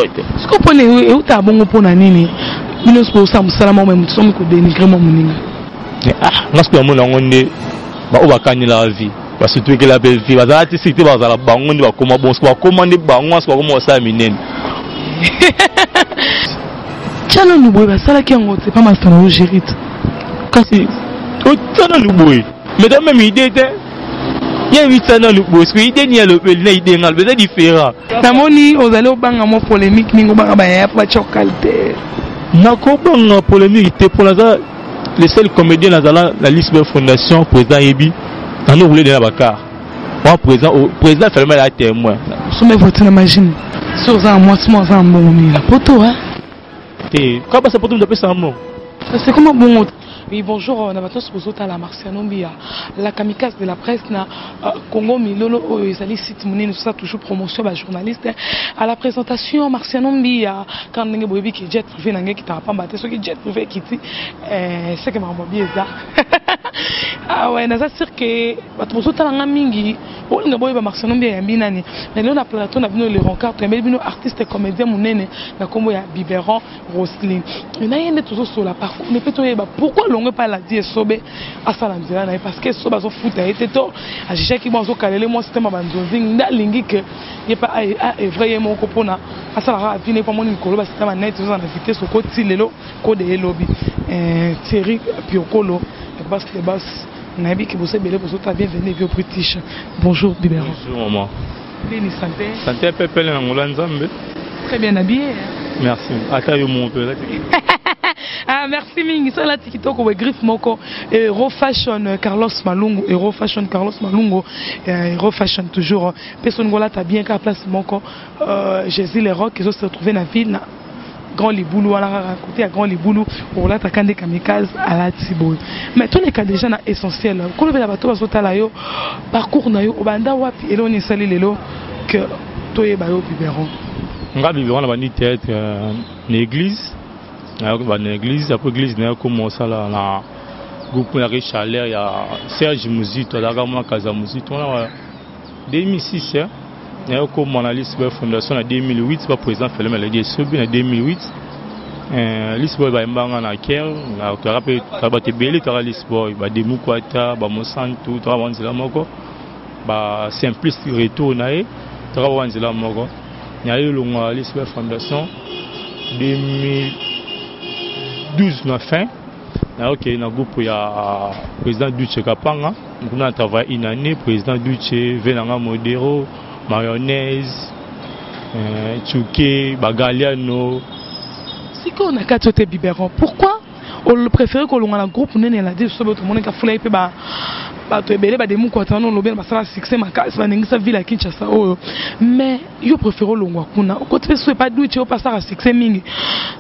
Te. Sikoyo mpona eutaka bongo mpona nini bino nyonso bosala mosala moko, me moto somi kodénigrer mwa moninga? Ah, nga soki namona yango nde baoyo bakanelaka vie, basutukela mpe vie, bazala te siki te, bazala bango nde bakoma bongo. Soki bakoma nde bango, soki bakoma kosala minene. Tia nanu boye, basalaki yango te pa masana yo Gerite. Kasi otia nanu boye, mais to même idée te. Ye bitisa nanu boye, soki idée ni alobeli na idée nga alobi eza différent. Namoni ozali obanga mwa polémique mingi, obanga bayaya mpo batya okale te. Nakobanga polémique te, mpo naza le seul comédien nazala na Lisbon Fondation. Président ayebi nano roule de na bakar wana. Président Ferme ya témoin. Sombe voiture na machine, so oza na mwasi mo aza na mbongo mingi na poto. Te, ka basa poto, moto apesaka mbongo. C'est comment bongo? Oui, bonjour, na bato nyonso bozotala Marciano Mbia, la kamikaze de la presse na Congo Milolo. Oyo ezali site monene, tosala toujours promotion ya bajournaliste. À la présentation, Marciano Mbia. Kaka ndenge boyebi ke jet privé na ngai ekitaka pamba te. Soki jet privé ekiti, seke makambo bi eza. Ah ouais, naza sûr ke bato bozotala nga mingi olinga boyeba Marciano Mbia yambi nani. Mais lelo na plateau na bino Le Rencard, toyambeli bino artiste comédien monene na nkombo ya Biberon Roslin. Na ye nde tozosola parcours ne mpe toyeba pourquoi longo epai aladi Esobe, asala nzela na ye, parce que Esobe azofuta ye te, to ajijaki bon, azokalele mwa système ya banzonzi nde alingi ke ye mpe aœuvrer ye moko mpona asalaka vie na ye, mpo amoni mikolo basystème ya net ozala na vitesse. Okoti lelo, kode elobi Thierry Piokolo, bas de bas. Nayebi ke boza ebele bozotala. Bienvenue bio British. Bonjour Biberon. Bonjour maman. Nini, santé? Santé pepele na ngola Nzambe. Très bien habillé. Merci, ata yo moko mpe olati. Ah, merci mingi. So alati kitoko boye, griffe moko Hero Fashion Carlos Malungu, Hero Fashion Carlos Malungu, Hero Fashion toujours. Mpe so olingi olata bien, kaka place moko, Jésus le Rock, ezo se retrouver na ville na Grand Libulu wana, kaka côté ya Grand Libulu, olataka nde kamikaze alati boye. Mais toleka déjà na essentiel, kolobela bato bazotala yo parcours na yo. Obanda wapi? Eloni esali lelo ke toyeba yo Biberon? Nga Biberon, na bandi théâtre na église. Nayoki banda na église, après église naye koma osala na groupe yaki Chaleur ya Serge Muzito, azalaka mwa kaza Muzito wana 2006. Naye koma na Lisboy Fondation na 2008, ba président Felem Aledi Esobi na 2008. Lisboy bayembanga na ker, toyaka mpe toyaka bato ebele, toyaka Lisboy bademukwata, bamosantu, toyaka bango nzela moko, basimpliste retour na ye, toyaka bango nzela moko. Naye elongwa Lisboy Fondation 2012 na fin, nayoke na groupe ya président Duce Kapanga. Kuna na travaille une année. Président Duce ve nanga Modero, Mayonnaise, Tchuke, Bagaliano. Sikoyo na kati oyo te, Biberon, pourquoi opréféré kolonga na groupe nene ya Ladi Sobe? Tomonaki afula ye mpe bato ebele bademukwata wana, olobi na basala succès makasi, baningisa ville ya Kinshasa oyo. Mais yo préféré olongwa kuna, okoti mpe so epa Duce oyo mpe asalaka succès mingi,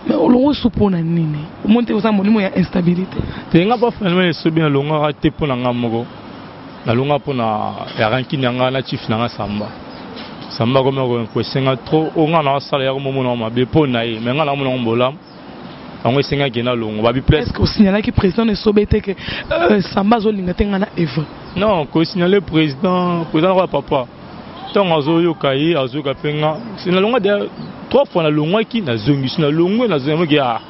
mais olongwa esu mpona nini? Omoni te oza molimo ya instabilité? Te, nga mpa finalement Esobi nalongwaka te mpo na nga moko. Nalongwa mpo na ya rancune ya nga na chief na nga Samba. Samba akomi koesenga trop oyo nga naosala, ya komomona mabe mpo na ye, mais nga naomona ngo bolamu. Yango esengaki nalongwa babi place. Est-ce que osignalaki président na Esobe te ke Samba azolinga te nga na œuvre? Non, kosignale président, président nakoya papa ntango azoyoka ye, azoyoka mpe nga. Nalongwa deya trois fois, nalongwaki, nazongisi, nalongwe, nazongaki. Ah,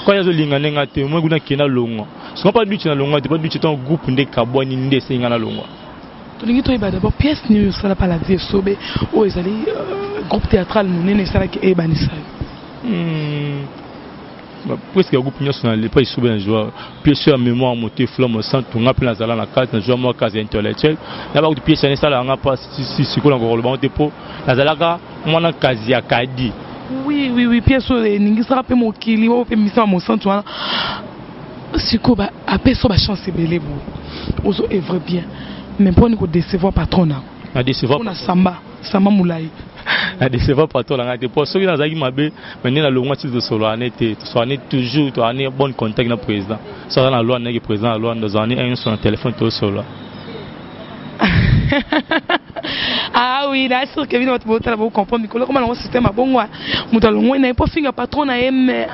kwa ye azolinga ndenge nga te, moi kuna ke nalongwa songa mpa Duce. Nalongwa te mpa Duce, ntango groupe nde kabwani nde esengi nga nalongwa. Tolingi toyeba d'abord pièce nini osala pa Ladi Esobe, oyo ezali groupe théâtral monene esalaki eyebanisa yo. Presque ya groupe nyonso na lepa Esobe na joie, pièce ya mémoire moto efula mosantu, nga mpe nazala na kati na joie mwa case intellectuel na bakutu. Pièce wana esalaka nga mpasi, sikoyo na kokoloba ngo te, mpo nazalaka mwana kazi ya kadi. Oui, pièce oyo eningisaka mpe mokili oyo mpe misala mosantu wana. Sikoyo apesa bachance ebele boye, ozo œuvre bien, mais mponi kodécevoir patron na Na décevoir? Mpona Samba, Samba Molai. Na décevoir patron na ngai te, mpo soki nazalaki mabe me nde nalongwa ti tosolola ne te. Tosolola ne toujours, toza ne bon contact na président. So aza na Lwanda, nayeke président na Lwanda, ozala ne nyonso na téléphone, tosolola. Ah oui, na sûr que bino bato botala bocomprendre mikolo koma nango système abongo. Moto alongwe na ye mpo finga patron na ye, mais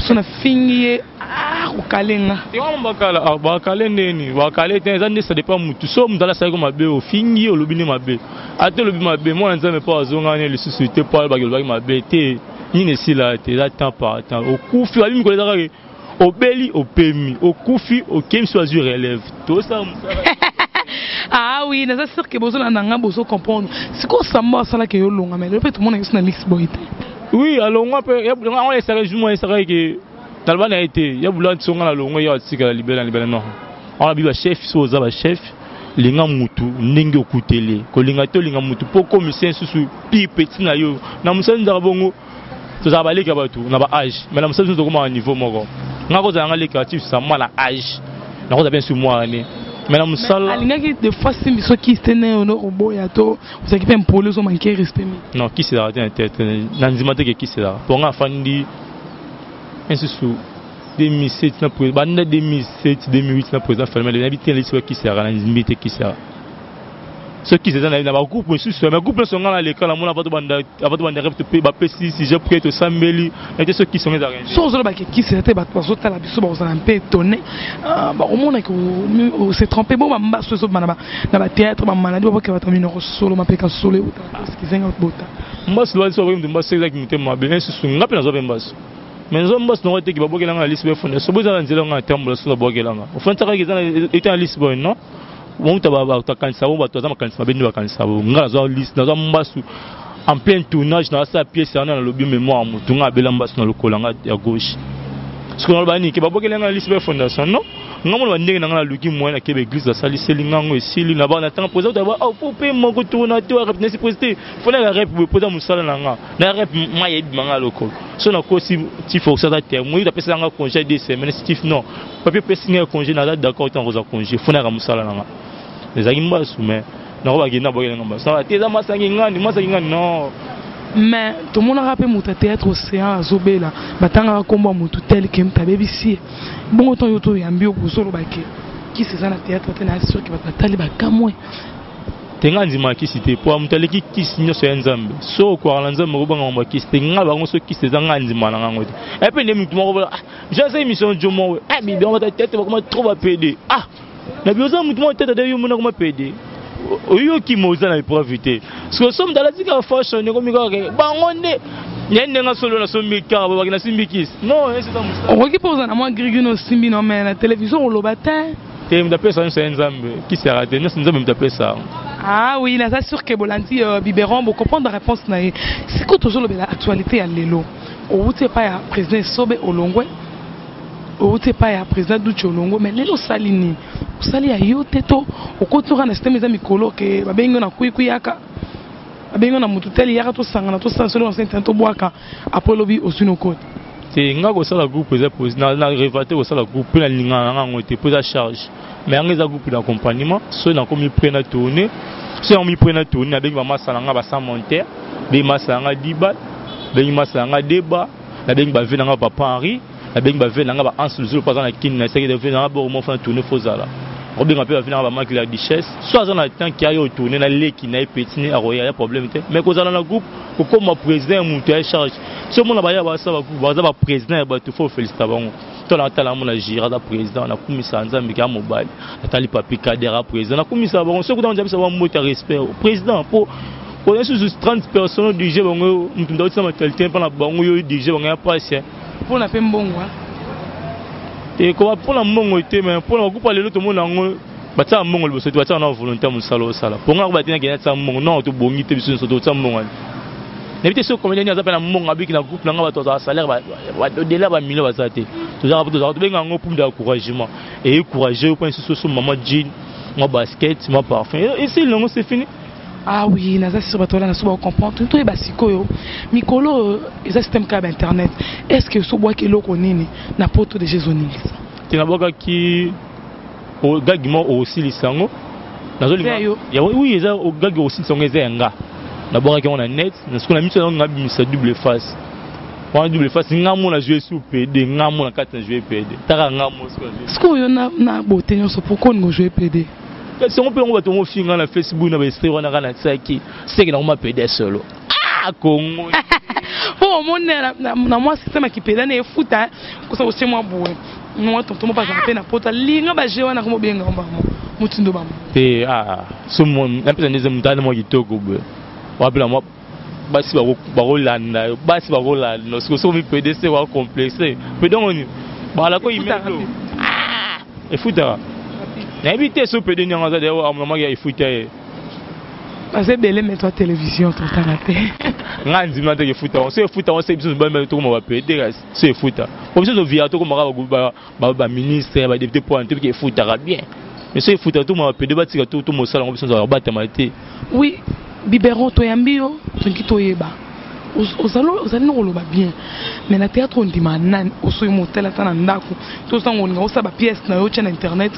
so nafingi ye, ah. Bakokale nga. Yango bakala, ah, bakale ndeni, bakale te, eza nde ça dépend mutu. So mutu alasaki mabe, ofingi, olobi nde mabe. Ata olobi mabe, mwana Nzambe mpo azonga ne lisusu te mpo alobaki olobaki mabe te. Nini esila te, eza temps par temps. Okufi, babi mikolo eza kaka obeli opemi, okufi okemi so azwi relève. Tosala mosala. Ah oui, naza sûr que bozolanda nga, bozo comprendre. Sikoyo Samba asalaki yo longa, mais lelo mpe tomonaki so na mix boy te. Oui, alongwa mpe yango esaka jour moko esakaki ke naloba na ye te ya bula ntonga na longwa ya atikala libela na libela non. Wana bi ba chef so oza ba chef linga mutu ndenge okuteli kolinga te olinga mutu mpo okomisa ye susu pire petit na yo na mosala nzaka bongo tozala baleki ya bato na ba age mais na mosala biso tokomaka niveau moko nga kozala nga leki ya chief Samba na age nakozala bien sur moi année mais na mosala alingaki des fois simbi so kisi te ne ono oboya to ozalaki mpe mpoli ozomanke respect mingi. Non, kisi ezalaka te na tete na ndima te ke kisi ezalaka mpo nga afandi lisusu 2007 na président banda 2007 2008 na président Fally nayebi te nalisi kisi ezalaka na ndimi te kisi ezalaka soki kisi eza na bagroupe mosusu mais groupe nyonso nga naleka namona bato banda avant tobanda rep tope bapesi sujet près tosambeli na te soki kisi yango ezalaka. So ozolobaka kisi eza te, bato bazotala biso bakozala mpe étonné, bakomonaki se trompe bo bambaso ezobima na bathéâtre, bamaladi babokela bato minoko solo mapeka solo eutaka kizenga bota. Mbasu lwasi baboki moto mbasu ezalaki motema mabe lisusu nga mpe nazwa mpe mbasu mais nazwa mbasu nango teke babokelanga na lisi befunda so boza na nzela nga natambola so babokelanga ofandisaka eza ete na lisi boye non moto bakanisa bo bato baza makanisi mabe nde bakanisa bo nga nazwa lisi nazwa mbasu en plein tournage nazasala pièce wana nalobi mémoire motu nga abela mbasu na lokola nga ya gauche soki naloba nini ke babokelanga na lisi be fondation non nga mona bandenge na nga naluki moyen nakeba église asaliseli nga ngo esili na bana tanga président ba oh faut pe moko tourna to rep nesi président faut na rep boye poza mosala na nga na rep ma yebi manga lokolo so nakosi ti force aza témoin apesela nga congé 2 semaines tif non papier pesi nga congé naza d'accord te nakozwa congé faut nayaka mosala na nga ezalaki mbasu mais nakobaki nabokela nga mbasu te eza masangi ngani masangi ngani non. Mais tomonaka mpe moto ya théâtre océan azobela, batangaka nkombo ya motu tel ke moto abebisi ye bongo ntango yo toyambi yo bozoloba ke kisi eza na théâtre te, na sûr ke bato batali bakamwe. Te, nga ndima kisi te po moto aleki kisi nyonso ya Nzambe. So okwaka na Nzambe okobanga mambo ya kisi te. Nga bango so kisi eza nga ndima na ngango te epe nde motu moko ah j'ai émission jo moko ah bibi yango tete bakoma trop ba PD ah na bi oza motu moko tete te yo mona koma PD oyoki mo oza na épreuve te parce que so moto alatika fashion ekomi kaka bango nde naye ndenge solo nasombi kaka babaki nasimbi kisi non eza mosala. Okoki mpe ozala na mwa grigri osimbi no mais na télévision oloba te. Te, moto apesa nyonso ye Nzambe, kisi yaka te, nyonso Nzambe moto apesa. Ah oui, naza sûr ke bolandi biberon bocomprendre réponse na ye. Sikoyo tozolobela actualité ya lelo. Owuti epai ya président Esobe olongwe, owuti epai ya président Duchi olongwe, mais lelo osali nini? Osali ya yo te to okoti oka na système eza mikolo ke babengi yo na kwikwi yaka, babengi yo na motu tel yaka tosangana tosala solo na internet tobwaka après olobi ozwi nokota? Te, nga kosala groupe eza na rêve te kosala groupe mpe nalingana na ngango te mpo eza charge, mais yango eza groupe d'accompagnement. Soki nakomi prêt na tourner, soki nakomi prêt na tourner, nabengi bamasa na nga basa monter, bengi masa na nga Diba, bengi masa na nga Deba, nabengi bave na nga papa Henri, nabengi bave na nga ba Anse Luzolo mpo aza na Kini na esaki ve na nga boro moko na tourner fo ozala obenga mpe bave na nga bamaki la duchesse so aza na temps ki ayo tourner na leki na ye petit ne akoya ya problème te. Mais kozala na groupe, kokóma président ya moto ya charge, so omona baya basala bagroupe baza baprésident ya bato, faut féliciter bango. To natala mona Gira aza président, nakumisa Nzambe ka mobali, natali Papi Kader a président, nakumisa bango. Soki kuta nzambisa bambote ya respect président mpo oza susu 30 personnes dirige bango, motu moto aotina mentalité mpo na bango yo dirige bango ya pasi. Mpona mpe mbongo? Te, koba mpona mbongo te, mais mpona bagroupe ya lelo tomona yango batiaka mbongo liboso te, batiaka na volonté ya mosala osala. Mpo nga batina kende atia mbongo non, tobongi te, biso nyonso totia mbongo wana nayebi te. Soki comédien aza mpe na mbongo abiki na groupe na nga, bato bazala salaire au-delà bamillion baza te. Tozalaka tozalaka tobenga yango prime d'encouragement eye courageux mpo lisusu so mama jean, mwa basket, mwa parfum, esili nango, c'est fini. Ah oui, naza sur bato wana naso bacomprendre. Toyeba sikoyo mikolo oyo eza système kaka bainternet, est ce que sobwaki eloko nini na poto déjà ezoningisa? Te, nabwakaki gagi moko osilisa yango. Nazolinga oui, eza gagi osilisa yango, eza ya nga nabwakaki yango na net. Sikoyo na miso yango ngabimisa double face wana, double face nga mo na joué sur PD, nga mo na kati na joué PD taka nga mo. Sikoyo na beauté nyonso, pourquoi olingo joué PD? Kasi yango mpe yango bato mofinga na Facebook na baesprit wana kaka natiaki seke nango ma PD solo ah Congo. Mpo omoni na mwa système ya kipeda na efuta kosa osie mwa boye. Mwa tonton moko azala mpe na poto alinga baje wana komobenga bango motindo bango. Te ah so napesa nde moto ana mwa kitoko boye wapela mwa basi bakolanda yo, basi bakolanda soki soki mipede se wa complexe pede ngo ni bala ko imelo efutaka nayebi te so pede nyango aza dewa amamaki ya efuta ye. Baza ebele mais toi télévision totala te. Nga ndima te efuta ngo so efuta ngo se biso bambe tokoma bapede kasi so efuta po biso tovia tokomaka baministre badepute po wana tobiki efutaka bien mais so efuta tokoma bapede batika to mosala yango biso nzala kobatama te. Oui, biberon toyambi yo tolingi toyeba ozali na koloba bien mais na théâtre ondima nani osoyi motala ata na ndako to ntango olinga osala bapièce na yo otya na internet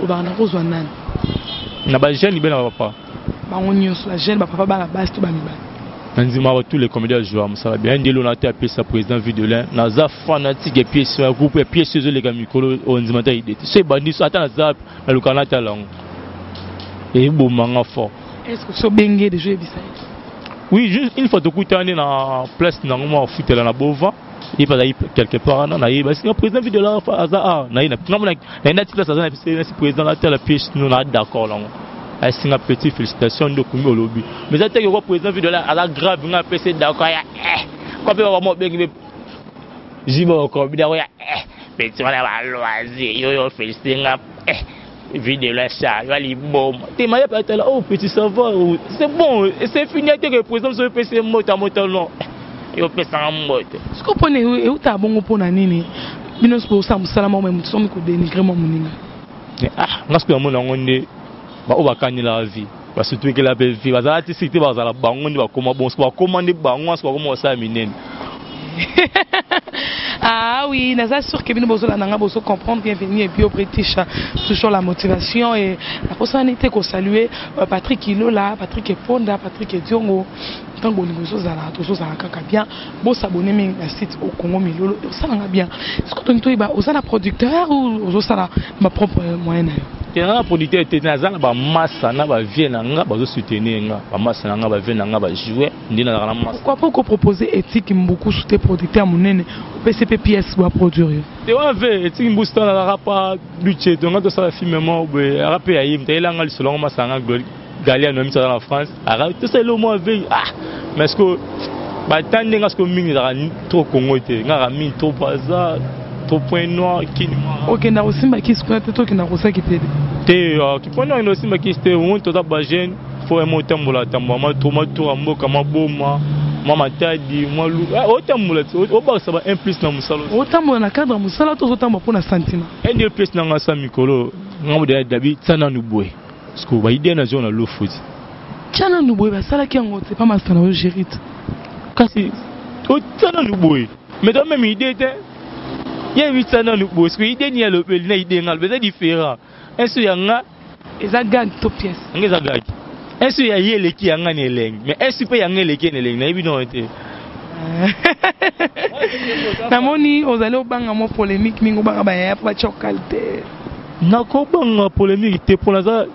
obaka na kozwa nani? Na bajeune be na bapapa. Bango nyonso bajeune, bapapa, bana basi to bamibali. Na ndima tous les comédiens joueur mosala bien ndelo na te apesa président Videlin naza fanatique ya pièce ya groupe ya pièce ezoleka mikolo oyo ndima ta idée te so ebandi so ata naza naluka natala yango ebomanga fort. Est ce que so obenge déjà oyebisa ye? Oui, juste une fois tokutani na place nango mwa afutela na bova ye mpe azali quelque part wana nayeba singa président Videlin aza a naye naye nati place aza nasi président natala pièce no na d'accord nango asinga petit félicitation nde okomi olobi mais eza teke kwa président Videlin aza grave nga apesi d'accord ya eh kwa mpe baba mobengi mpe jiba okobi dako ya eh petit wana baloisir yo yo félicité nga eh Videlin sa yo liboma te maya pe atala oh petit ça va c'est bon c'est fini te que président so pesi mota mota non yo pesanga mbote. Siko mpona eutaka bongo mpona nini bino nyonso bosala mosala moko me moto somi kodénigre mwa moninga? Ah nga sikoyo namona yango nde baoyo bakanelaka vie basutukela mpe vie bazala ti siki te bazala bango nde bakoma bongo soki bakoma nde bango wana soki bakoma kosala minene. Ah oui, naza sûr que bino bozolanda nga bozo comprendre. Bienvenue et bio british, toujours la motivation et naposani te kosaluer Patrick Ilola, Patrick Eponda, Patrick Diongo. Ntango bolingo ezozala tozozala kaka bien. Bosabone mingi na site au Congo Milolo osalanga bien. Soki tolingi toyeba oza na producteur ou ozosala ba propre moyen na yo? Te, naza na producteur te, naza na bamasa na bavie na nga bazosoutenir nga, bamasa na nga bavie na nga bajoue nde nazalaka na masa. Pourquoi pas kopropose Etiki Mbukusu te, producteur monene, opesi mpe pièce bo aproduire yo? Te wana ve Etiki Mbukusu to nazalaka pa duce to nga tosala film moko boye aka mpe ya ye moto ayelanga lisolo yango masa nga Galiano miso aza na France aka tosala eloko moko ve ah mais ce que bata ndenge sikoyo mingi ezalaka trop Congo te ngaka mingi trop Brazza trop Point Noir kini okenda kosimba kisi kuna te to okenda kosaki te? Te, ki Point Noir okenda kosimba kisi te omoni toza ba jeune faut emo otambola tambola mwa trop mwa tour ya mboka mwa boma mwa Matadi mwa lu otambola ti obakisa ba un plus na mosala. Otambola na cadre ya mosala to ozotambola mpo na sentiment? Un deux plus na nga sa mikolo nga mo dabi tia nanu boye parce que ba idée na zona lofu ti tia nanu boye basalaki yango te pa masta na yo Gerite. Kasi otia nanu boye mais toi même idée te ye bi tia nanu boye parce que idée ni alobeli na idée nga alobi eza différent un ya nga eza gag to pièce nga eza gag un ya ye eleki ya nga na elengi mais un mpe ya nga eleki na elengi nayebi non te. Namoni ozali obanga mwa polémique mingi, obanga bayaya mpo batya okale te. Nakobanga polémique te mpo naza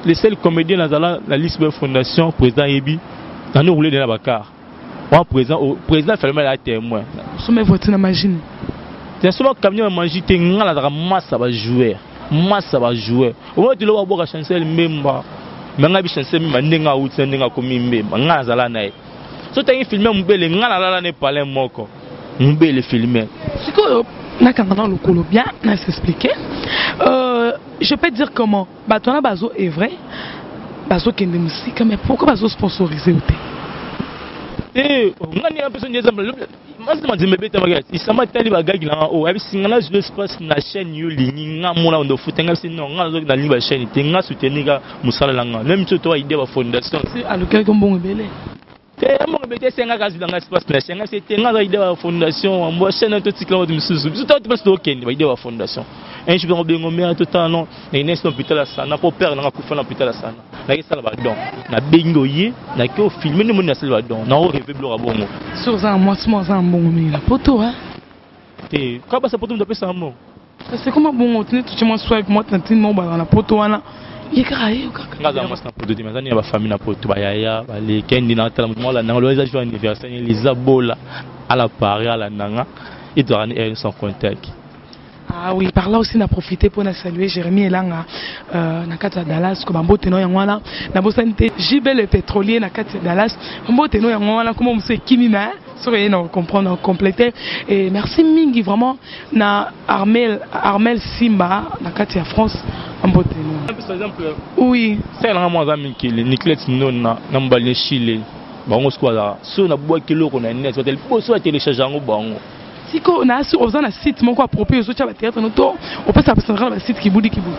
le seul comédien nazala na liste ya fondation président ayebi nano roule na bakar wana président président Falema ya témoin. Osomba voiture na machine? Nasomba camion ya magie te, nga nazalaka massa bajoueur, massa bajoueur omoi telo babwaka Chancel Mbemba me ngai bi Chancel Mbemba ndenge awuti na ndenge akomi Mbemba nga nazala na ye so tangi filme mobele nga nalala na palin moko mobele filme. Sikoyo nakanga na lokolo bien na s'expliquer, je peux dire comment bato wana bazo evre bazokende mosika mais pourquoi bazo sponsoriser yo te? Te nga ndenge mpe so nde exemple masima nzembe ebetamaki isama tali bagagi na nga oyo ayebisi nga nazwa espace na chaîne yo lingi nga mona ndo futa nga bisi non nga nazoki nalingi bachaîne te nga soutenir ka mosala na nga même so toa idée ba fondation. Alukaki mbongo ebele. Te mbongo ebele te esengaka azwila nga espace na chaîne nga bisi te nga aza idée ba fondation mbwa chaîne totikila bato misusu biso to place tokende ba idée ba fondation un jour bango bengo mea totala non na ines na hôpital ya Sana po père nanga kufa na hôpital ya Sana nakesala badon nabengi oye nake ofilme nde moni nasali badon na oreve biloko ya bongo. So oza na mwasi mo aza na mbongo mingi na poto a te kaka basa poto moto apesaka mbongo. Kasi koma bongo tini totie mwa swipe mwa tantine moko bazala na poto wana ye kaka ye kaka. Nga aza mwasi na poto te mais aza nini ya bafamille na poto bayaya balekendi na tala moto moko alanda nga loyo eza jour anniversaire Liza Bola ala Paris alanda nga etwaka ni sans contact. Ah oui, par là aussi na profité pour na saluer Jérémy Elanga na kati ya Dallas ko bambote no yango wana na bosani te JB le pétrolier na kati ya Dallas mbote no yango wana comment monsieur kimi na soki ye na comprendre compléter. Et merci mingi vraiment na Armel Simba na kati ya France, mbote no. Par exemple, oui. Salanga mwa aza mikili Niclette Nona na mobali Chile, bango sikoyo azala so nabwaki eloko na net, batele liboso ya télécharge yango bango. Siko na asi oza na site moko approprié ozotia bathéâtre no to opesa basangaka na basite kibudi kibudi?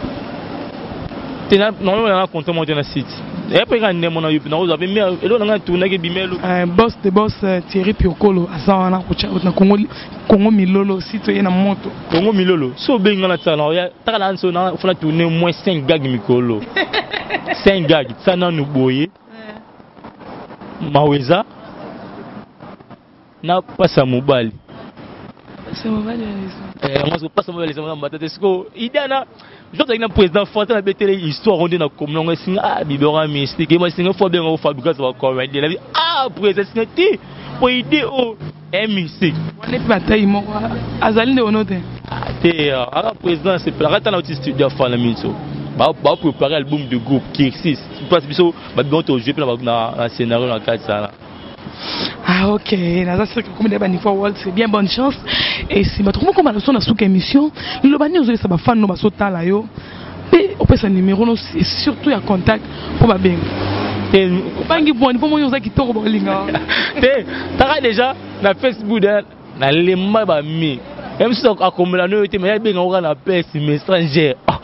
Te, normalement na compte moko te na site eya mpe kaka ndemo na yo mpe nakozwa mpe mais eloko na ngai tournaki ebima eloko. Boss de boss Thierry Piokolo aza wana kotia na Congo Milolo site oye na moto. Congo Milolo so obengi nga na tsala oya taka na nso na fona tourner moins 5 gag mikolo 5 gag tsa nanu boye maweza na pasa mobali. Pasa mobali ya leso. Yango so pasa mobali leso mbata te. Siko idée na je na président Fanta na betele histoire onde na komlongo esinga ah bibera mystique et moi singa fo benga o fabricas ba comédien la ah président singa ti po idée o est mystique. Wana mpe batai moko azali nde ono te. Te, aka président c'est plaka na oti studio afana minso ba ba préparer album de groupe Kirsis parce biso ba bien to jouer na scénario na kati sana. Ah ok, naza sûr que comme des niveau world c'est bien, bonne chance. Et si bato koma na so na suka émission, liloba nini ozoyesa ba fan no bazotala yo mpe opesa numéro no et surtout ya contact mpo babenga? Te. Obangi bwani mpo moni oza kitoko baolinga. Te, taka déjà na Facebook nalemba bami ye mosusu akomela no yo te, mais abenga kaka na pesi messager. Ah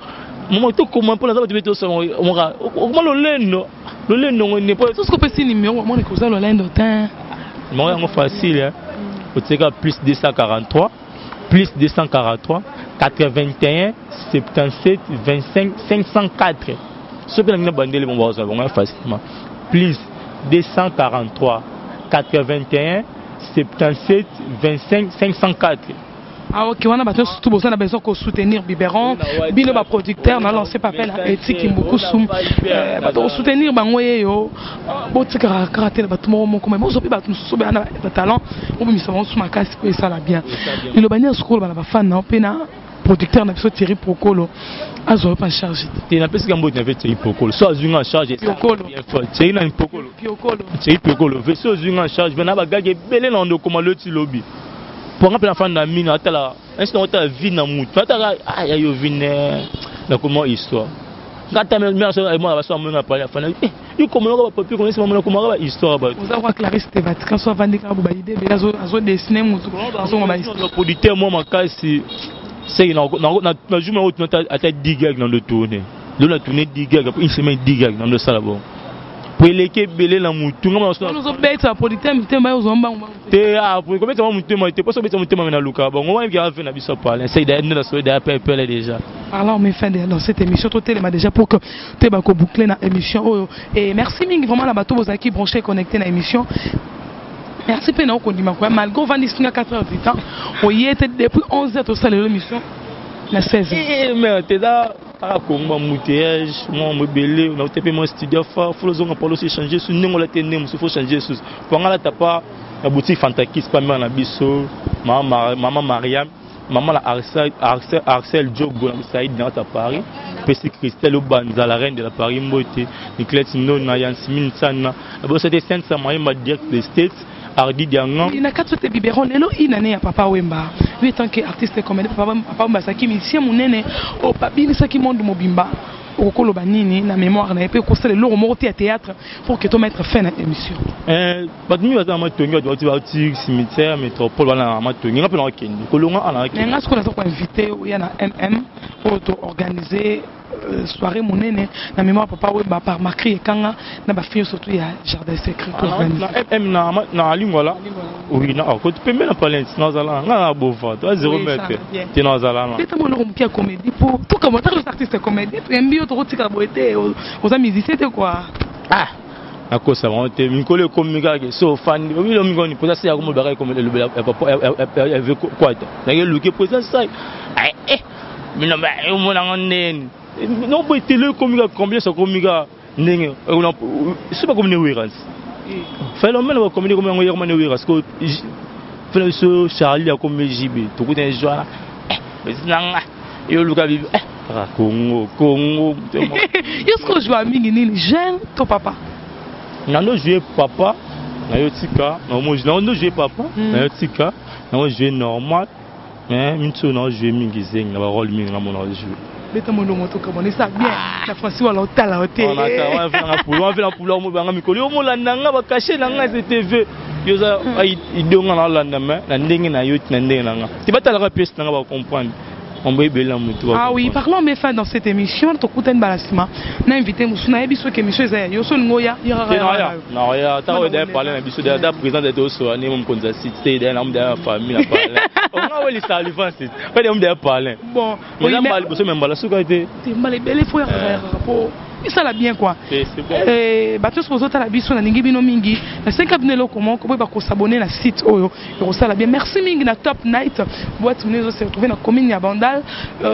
mama, tokoma mpo naza bato mpe tosala moka okoma lolendo lolendo ngo nde mpo soki opesi numéro bamoni koza lolendo te. Numéro yango facile hein. Otieka plus 243, plus 243 81 77 25 504. Soki nalingi na bandele bongo bazwa bango facilement, plus 243 81 77 25 504. Ah ok, wana bato nyonso boza na besoin kosoutenir Biberon, bino baproducteur, na lancé papel na Etiki Mbukusu, bato kosoutenir bango yeyo, botikaka kaka te na bato moko moko, mais bozwa mpe bato mosusu baya na batalent, bobimisa bango su makasi mpo esala bien. Liloba nini sikoyo oloba na bafan na yo mpe na producteur na biso Thierry Prokolo azwa yo mpe en charge te? Te, napesika mbote na ve Thierry Prokolo so azwi nga en charge. Piokolo. Thierry na Prokolo. Piokolo. Thierry Prokolo ve so ozwi nga en charge na bagage ebele na ndokoma loti lobi mpo nga mpe nafanda mingi, atala esi naotala vie na mutu, natala ah ya yo vie ne nakoma histoire nga ata mwana baso amonga na pale afanda eh yo komona ba papier komona mona komaka ba histoire bato. Oza kwa Clarisse te Vatican so avandi kaka bo baide ebele azodessine mutu azonga ba histoire. Producteur mwa makasi seki na jour na oyo ata 10 gag na ndo tourner lelo, na tourner 10 gag une semaine, 10 gag na ndo sala bon po eleki ebele na mutu nga. Ozobeta producteur mitema ye ozwa mbangu. Te, kobeta mwa motema te, mposo obeta motema me naluka bango wana bikaka ve na biso parle sai nde na soyi daya pepele déjà. Alors on met fin dans cette émission, totelema déjà pour que toyeba koboucler na émission oyo. Et merci mingi vraiment na bato bozalaki branché, connecté na émission. Merci mpe na okondima koya malgré ovandi singa 4 heures du temps oye te. Depuis 11 heures tosala lelo émission na 16 heures. Mais teza kaka Kongo, embouteillage mwa ebele nauta mpe mwa studio fa fo ozonga palo osi changer su ndenge ola te, nde mosusu fo changer susu po nga lata pa na boutique Fantakis pa mare na biso mama Mariam, mama na Arcel Diogo na Saïd na kati ya Paris, pesi Christelle Obanza, la reine de la Paris, mbote Niclette Nona, Yansmin Sana na boso te, Sainte Samayemba direct des States, Ardi Diangan. Na kati te Biberon lelo inane ya Papa Wemba, lui tant que artiste comédien, Papa Wemba azalaki musicien monene oyo babinisaki monde mobimba. Okokoloba nini na mémoire na ye mpe okosala eloko moko te ya théâtre pour que tomettre fin na émission? Bato mingi baza na matongi, bato bauti bauti cimetière métropole wana na matongi, nga mpe nakokende kolonga ana. Mais nga sikoyo naza koinvite oya na mm oyo toorganize soirée monene na mémoire Papa Wemba par Macri Ekanga na bafille surtout ya Jardin Secret. Na mm na Lingwala, oui, na akoti pembe na palente nazala nga na bova to 0 mètre te nazala na. Beta mwa eloko moke ya comédie po tokama taka artiste comédie, toyambi yo, tokotikala boye te, oza musicien te quoi. Ah, nakosa bango te, mikolo ekomi kaka so ofandi obilo mikoni mpoza se yako molobaka elobela ya kwata nake luke mpoza sai mino omonanga ndeni no boye tele ekomi kaka combien sokomi kaka ndenge so bakomi ne weras phénomène bakomi komi yango yakoma ne weras ko fela biso Charlie akomi jibe tokutani joana. Besi na nga yo luka bibi eh kaka Congo Congo. Yo sikoyo ojua mingi nini, jeune to papa? Nando jouer papa na yo tika na ndo jouer papa na yo tika na jouer normal, mais minso na jouer mingi zengi na ba rôle mingi na mona jouer. Beta molongo tokabona esa bien na Francis wala otala yo te. Wana pula mo banga mikolo yo molanda nga bakashe na nga CTV yo za idonga na olanda me na ndenge na yo ti na ndenge na nga te batalaka pièce na nga bacomprendre ombo ebele na motu. Ah oui, parlons mes fans dans cette émission. Tokutani mbala nsima na invité mosusu. Nayebi soki émission eza ya yo, so olingo oya. Naoya ntango oyo daya parle na biso da président de tosola ndenge mokonzi ya site te daya namu daya famille na parle onga welisa alivance pe daya daya parle. Bon. Eza mbala liboso me mbala suka te. Te, mbala ebele fo yakaka yakaka po esala bien quoi. C'est bon. Bato nyonso bozotala biso, nalingi bino mingi. Nasenga bino eloko moko: boyeba kos'abonner na site oyo, ekosala bien. Merci mingi na Top Night Boîte monene, ezose retrouver na commune ya Bandal,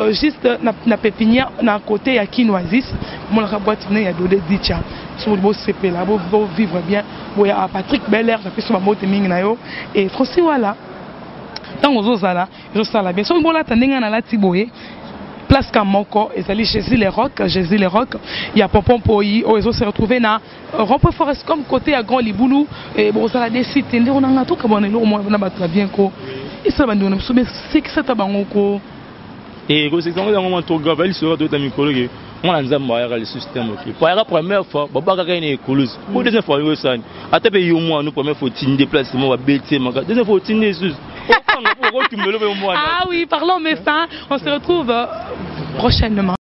juste na pépinière, na côté ya Kinoisis. Omonaka boîte monene ya Dode Dicha. So bosepela, bovivre bien. Boya Patrick Beller, napesi bambote mingi na yo. Et Francis Wala, ntango ozozala ezosala bien. Soki bolata ndenge nalati boye, place ka moko ezali Jésus le Roc, Jésus le Roc ya Pompon Poi oyo ezose retrouver na rond-point Forest comme côté ya Grand Libulu. Bozala des sites ndenge nanga tokabwana eloko moko na bato ya bien ko esala bandeko na biso besekisa ta bango ko. Kosekisa yango yango mwa trop grave alisolo toyota mikolo ke mwana Nzambe ayaka lisusu te mokili po ayaka première fois babakaka ye na ekulusu po deuxième fois oyo osani ata mpe yo mwana première fois otindi place mo babeti ye maka, deuxième fois otindi lisusu okotumbelo mpe mwana. Ah oui, parlons mes fins, on se retrouve prochainement.